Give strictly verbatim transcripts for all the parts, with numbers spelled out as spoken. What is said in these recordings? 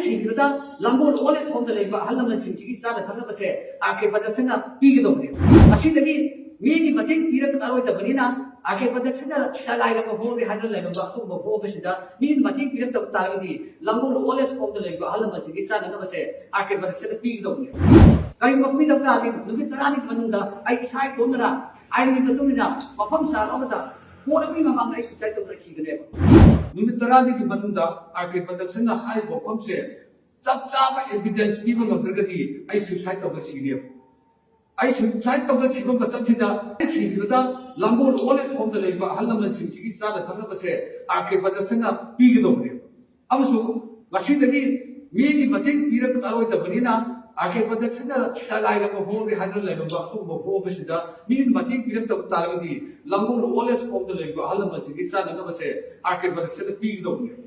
ꯊꯤꯡꯈꯤꯕꯗ ꯂꯥꯡꯒꯣꯜ old age ꯍꯣꯝꯗ ꯂꯩꯔꯤꯕ ꯑꯍꯜ ꯂꯃꯟꯁꯤꯡꯁꯤꯒꯤ ꯆꯥꯅ ꯊꯛꯅꯕꯁꯦ ꯑꯥꯔ ꯀꯦ ꯄ꯭ꯔꯗꯛꯁꯟꯅ ꯄꯤꯒꯗꯧꯕꯅꯦꯕ꯫ ꯃꯁꯤꯗꯒꯤ ꯃꯤꯒꯤ ꯃꯇꯦꯡ ꯄꯤꯔꯛꯑꯔꯣꯏꯗꯕꯅꯤꯅ ꯑꯥꯔ ꯀꯦ ꯄ꯭ꯔꯗꯛꯁꯟꯗ ꯆꯂꯥꯏꯔꯕ ꯍꯣꯝꯅꯤ ꯍꯥꯏꯗꯨꯅ ꯂꯩꯔꯝꯕ ꯑꯗꯨꯒꯨꯝꯕ ꯍꯣꯝ ꯑꯁꯤꯗ ꯃꯤꯒꯤ ꯃꯇꯦꯡ ꯄꯤꯔꯛꯇꯕ ꯇꯥꯔꯒꯗꯤ ꯂꯥꯡꯒꯣꯜ ꯑꯣꯜ ꯑꯦꯖ ꯍꯣꯝꯗ ꯂꯩꯔꯤꯕ ꯑꯍꯜ ꯂꯃꯟꯁꯤꯡꯒꯤ ꯆꯥꯅꯅꯕꯁꯦ ꯑꯥꯔ ꯀꯦ ꯄ꯭ꯔꯗꯛꯁꯟꯗ ꯄꯤꯒꯗꯧꯕꯅꯦꯕ꯫ ꯀꯔꯤꯒꯨꯝꯕ ꯄꯤꯗꯕ ꯇꯥꯔꯗꯤ ꯅꯨꯃꯤꯠ ꯇꯔꯥꯅꯤꯒꯤ ꯃꯅꯨꯡꯗ ꯑꯩ ꯏꯁꯥ ꯏꯇꯣꯝꯇꯅ ꯑꯥꯏꯟꯒꯤ ꯃꯇꯨꯡ ꯏꯟꯅ ꯃꯐꯝ ꯆꯥꯕ ꯑꯃꯗ ꯀꯣꯔꯠ ꯑꯃꯒꯤ ꯃꯃꯥꯡꯗ ꯑꯩ ꯁꯨꯏꯁꯥꯏꯠ ꯇꯧꯗꯅ ꯁꯤꯒꯅꯦꯕ꯫ ꯅꯨꯃꯤꯠ ꯇꯔꯥꯅꯤꯒꯤ ꯃꯅꯨꯡꯗ ꯑꯥꯔ ꯀꯦ ꯄ꯭ꯔꯗꯛꯁꯟꯅ ꯍꯥꯏꯔꯤꯕ ꯋꯥꯐꯝꯁꯦ ꯆꯞ ꯆꯥꯕ ꯑꯦꯚꯤꯗꯦꯟꯁ ꯄꯤꯕ ꯉꯝꯗ꯭ꯔꯒꯗꯤ ꯑꯩ ꯁꯨꯏꯁꯥꯏꯠ ꯇꯧꯗꯅ ꯁꯤꯒꯅꯦꯕ꯫ ꯑꯩ ꯁꯨꯏꯁꯥꯏꯠ ꯇꯧꯗꯅ ꯁꯤꯕ ꯃꯇꯝꯁꯤꯗ ꯁꯤꯈꯤꯕꯗ ꯂꯥꯡꯒꯣꯜ ꯑꯣꯜ ꯑꯦꯖ ꯍꯣꯝꯗ ꯂꯩꯕ ꯑꯍꯜ ꯂꯃꯟꯁꯤꯡꯁꯤꯒꯤ ꯆꯥꯅ ꯊꯛꯅꯕꯁꯦ ꯑꯥꯔ ꯀꯦ ꯄ꯭ꯔꯗꯛꯁꯟꯅ ꯄꯤꯒꯗꯧꯕꯅꯦꯕ꯫ ꯑꯃꯁꯨꯡ ꯃꯁꯤꯗꯒꯤ ꯃꯤꯒꯤ ꯃꯇꯦꯡ ꯄꯤꯔꯛꯑꯔꯣꯏꯗꯕꯅꯤꯅ ꯑꯥꯔ ꯀꯦ ꯄ꯭ꯔꯗꯛꯁꯟꯗ ꯆꯂꯥꯏꯔꯕ ꯍꯣꯝꯅꯤ ꯍꯥꯏꯗꯨꯅ ꯂꯩꯔꯝꯕ ꯑꯗꯨꯒꯨꯝꯕ ꯍꯣꯝ ꯑꯁꯤꯗ ꯃꯤꯒꯤ ꯃꯇꯦꯡ ꯄꯤꯔꯛꯇꯕ ꯇꯥꯔꯒꯗꯤ ꯂꯥꯡꯒꯣꯜ ꯑꯣꯜ ꯑꯦꯖ ꯍꯣꯝꯗ ꯂꯩꯔꯤꯕ ꯑꯍꯜ ꯂꯃꯟꯁꯤꯡꯒꯤ ꯆꯥꯅꯅꯕꯁꯦ ꯑꯥꯔ ꯀꯦ ꯄ꯭ꯔꯗꯛꯁꯟꯗ ꯄꯤꯒꯗꯧꯕꯅꯦꯕ꯫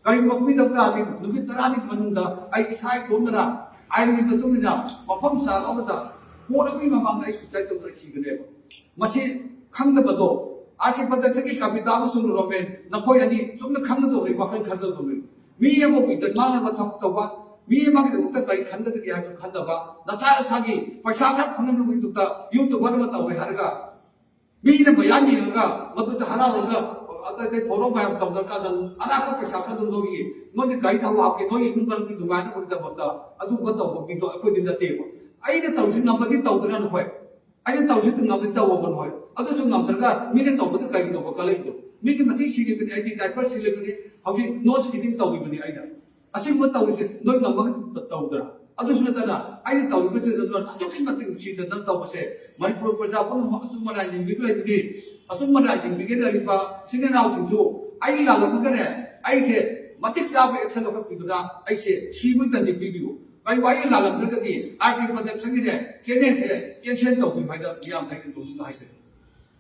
ꯀꯔꯤꯒꯨꯝꯕ ꯄꯤꯗꯕ ꯇꯥꯔꯗꯤ ꯅꯨꯃꯤꯠ ꯇꯔꯥꯅꯤꯒꯤ ꯃꯅꯨꯡꯗ ꯑꯩ ꯏꯁꯥ ꯏꯇꯣꯝꯇꯅ ꯑꯥꯏꯟꯒꯤ ꯃꯇꯨꯡ ꯏꯟꯅ ꯃꯐꯝ ꯆꯥꯕ ꯑꯃꯗ ꯀꯣꯔꯠ ꯑꯃꯒꯤ ꯃꯃꯥꯡꯗ ꯑꯩ ꯁꯨꯏꯁꯥꯏꯠ ꯇꯧꯗꯨꯅ ꯁꯤꯒꯅꯦꯕ꯫ ꯃꯁꯤ ꯈꯪꯗꯕꯗꯣ ꯑꯥꯔ ꯀꯦ ꯄ꯭ꯔꯗꯛꯁꯟꯒꯤ ꯀꯕꯤꯇꯥ ꯑꯃꯁꯨꯡ ꯔꯣꯃꯦꯟ, ꯅꯈꯣꯏ ꯑꯅꯤ ꯆꯨꯝꯅ ꯈꯪꯒꯗꯧꯕꯅꯤ, ꯋꯥꯈꯜ ꯈꯟꯒꯗꯧꯕꯅꯤ꯫ ꯃꯤ ꯑꯃꯕꯨ ꯏꯖꯠ ꯃꯥꯡꯅꯕ ꯊꯕꯛ ꯇꯧꯕ, ꯃꯤ ꯑꯃꯒꯤꯗꯃꯛꯇ ꯀꯔꯤ ꯈꯟꯒꯗꯒꯦ ꯍꯥꯏꯕꯗꯨ ꯈꯟꯗꯕ, ꯅꯁꯥ ꯅꯁꯥꯒꯤ ꯄꯩꯁꯥ ꯈꯔ ꯐꯪꯅꯕꯒꯤꯗꯃꯛꯇ ꯌꯨꯇ꯭ꯌꯨꯕꯔ ꯑꯃ ꯇꯧꯔꯦ ꯍꯥꯏꯔꯒ ꯃꯤꯅ ꯃꯌꯥꯝ ꯌꯦꯡꯉꯒ ꯃꯗꯨꯗ ꯍꯔꯥꯎꯔꯒ ꯑꯇꯩ ꯑꯇꯩ ꯊꯧꯔꯝ ꯃꯌꯥꯝ ꯇꯧꯅꯔꯀꯥꯟꯗ ꯑꯔꯥꯛꯄ ꯄꯩꯁꯥ ꯈꯔ ꯑꯗꯨꯝ ꯂꯧꯔꯤ, ꯅꯣꯏꯒꯤ ꯒꯥꯔꯤ ꯊꯥꯎ ꯍꯥꯞꯀꯦ, ꯅꯣꯏꯒꯤ ꯏꯃꯨꯡ ꯃꯅꯨꯡꯒꯤ ꯅꯨꯡꯉꯥꯏꯅꯕꯒꯤꯗꯃꯛꯇ ꯑꯗꯨꯒꯨꯝꯕ ꯇꯧꯕ ꯃꯤꯗꯣ ꯑꯩꯈꯣꯏꯗꯤ ꯅꯠꯇꯦꯕ꯫ ꯑꯩꯅ ꯇꯧꯔꯤꯁꯤ ꯉꯝꯃꯗꯤ ꯇꯧꯗꯅ ꯅꯈꯣꯏ, ꯑꯩꯅ ꯇꯧꯔꯤꯁꯤ ꯉꯝꯃꯗꯤ ꯇꯧꯕꯅ ꯍꯣꯏ, ꯑꯗꯨꯁꯨ ꯉꯝꯗ꯭ꯔꯒ ꯃꯤꯅ ꯇꯧꯕꯗ ꯀꯩꯒꯤꯅꯣꯕ ꯀꯜꯂꯛꯏꯗꯣ? ꯃꯤꯒꯤ ꯃꯊꯤ ꯁꯤꯔꯤꯕꯅꯤ, ꯑꯩꯗꯤ ꯗꯥꯏꯄꯔ ꯁꯤꯜꯂꯤꯕꯅꯤ, ꯍꯧꯖꯤꯛ ꯅꯣꯠꯁ ꯐꯤꯗꯤꯡ ꯇꯧꯔꯤꯕꯅꯤ ꯑꯩꯅ꯫ ꯑꯁꯤꯒꯨꯝꯕ ꯇꯧꯔꯤꯁꯦ ꯅꯣꯏ ꯉꯝꯃꯒ ꯇꯧꯗ꯭ꯔꯥ? ꯑꯗꯨꯁꯨ ꯅꯠꯇꯅ ꯑꯩꯅ ꯇꯧꯔꯤꯕꯁꯤꯗ ꯅꯣꯏ ꯑꯁꯨꯛꯀꯤ ꯃꯇꯤꯛ ꯅꯨꯡꯁꯤꯗꯅ ꯇꯧꯕꯁꯦ ꯃꯅꯤꯄꯨꯔ ꯄ꯭ꯔꯖꯥ ꯄꯨꯝꯅꯃꯛ ꯑꯆꯨꯝ ꯑꯔꯥꯟ ꯌꯦꯡꯕꯤꯕ ꯂꯩꯕꯅꯤ꯫ ꯑꯆꯨꯝ ꯑꯔꯥꯟ ꯌꯦꯡꯕꯤꯒꯦ ꯂꯩꯔꯤꯕ ꯏꯆꯤꯟ ꯏꯅꯥꯎꯁꯤꯡꯁꯨ ꯑꯩ ꯂꯥꯜꯂꯝꯃꯒꯅꯦ ꯑꯩꯁꯦ ꯃꯇꯤꯛ ꯆꯥꯕ ꯑꯦꯛꯁꯟ ꯂꯧꯈꯠꯄꯤꯗꯨꯅ ꯑꯩꯁꯦ ꯁꯤꯕꯒꯤ ꯗꯟꯗꯤ ꯄꯤꯕꯤꯌꯨ꯫ ꯀꯔꯤꯒꯨꯝꯕ ꯑꯩꯅ ꯂꯥꯜꯂꯝꯗ꯭ꯔꯒꯗꯤ ꯑꯥꯔ ꯀꯦ ꯄ꯭ꯔꯗꯛꯁꯟꯒꯤꯅꯦ ꯆꯦꯅꯦꯜꯁꯦ ꯀꯦꯟꯁꯦꯜ ꯇꯧꯕꯤꯌꯨ ꯍꯥꯏꯅ ꯃꯤꯌꯥꯝꯗ ꯑꯩꯅ ꯅꯣꯡꯗꯨꯅ ꯍꯥꯏꯖꯔꯤ꯫